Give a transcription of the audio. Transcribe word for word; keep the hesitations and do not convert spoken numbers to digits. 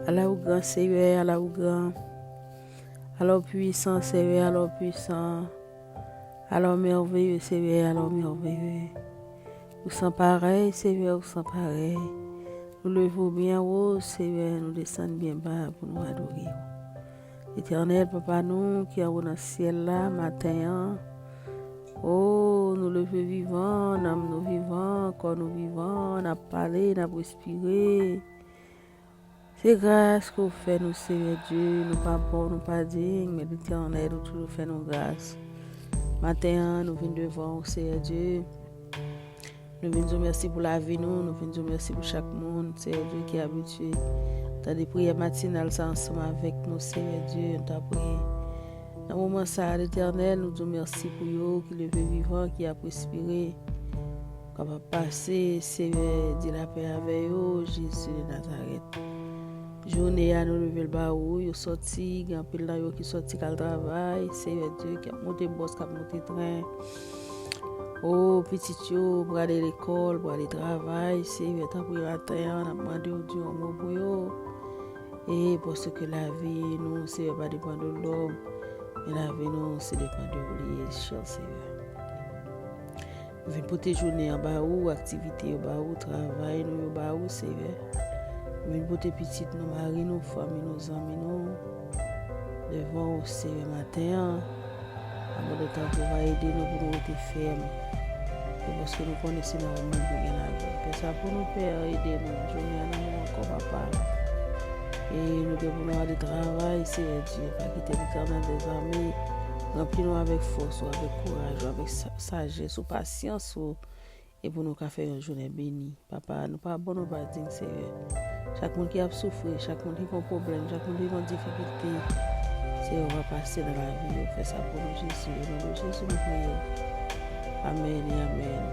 Ala ou gran, Seyè, ala ou gran. Ala ou pwisan, Seyè, ala ou pwisan. Ala ou mèveye, Seyè, ala ou mèveye. Ou san parèy, Seyè, ou san parèy. Nou leve w byen wo, Seyè, nou desann byen ba pou nou adore w. Etènèl Papa nou ki anwo nan syèl la, maten an, o, nou leve vivan, nanm nou vivan, kò nou vivan, n ap pale, n ap respire. Se gras ke w fè nou, Seyè Dye. Nou pa bon, nou pa diy, men Letènèl, ou toujou fè nou gras. Maten an, nou vin devan w, Seyè Dye. Nou vin di w mèsi pou lavi nou, nou vin di w mèsi pou chak moun, Seyè Dye, ki abitye tande priyè matinal sa ansanm avèk nou, Seyè Dye. Nou ta priye nan moman sa a, Letènèl, nou di w mèsi pou yo ki leve vivan, ki ap respire. Kapab pase, Seyè, di lapè avè yo, Jezi de Nazarèt. Jounen an, nou leve l ba ou, yo sòti, gen anpil nan yo ki sòti k al travay, Seyè Dye, k ap monte bòs, k ap monte tren. O, pitit yo prale lekòl, prale travay, Seyè, tanpri maten an, n ap mande w di yon mo pou yo. E paske lavi nou, Seyè, pa depann de lòm, men lavi nou, se depann de ou li ye, chè Seyè. Nou vin pote jounen an ba ou, aktivite yo ba ou, travay nou yo ba ou, Seyè. Nou vin pote pitit nou, mari nou, fanmi nou, zanmi nou devan ou, Seyè, maten an. Ann mande w tanpri w va ede nou pou nou rete fèm. E paske nou konnen se nan ou menm pou gen lavi. Fè sa pou nou, Pè, ede nou. Jounen an nan men w ankò, Papa. E nou gen pou nou ale travay, Seyè Dye. Pa kite Letènèl dèzame ranpli nou avèk fòs ou, avèk kouraj ou, avèk sa-, sajès ou, pasyans ou. E pou nou ka fè yon jounen beni. Papa, nou pa bon, nou pa diy, Seyè. Chak moun ki ap soufri, chak moun ki gen pwoblèm, chak moun ki gen difikilte, Seyè, ou va pase nan lavi yo. Fè sa pou nou, Jezi. O non de Jezi, nou priye. Amèn e amèn.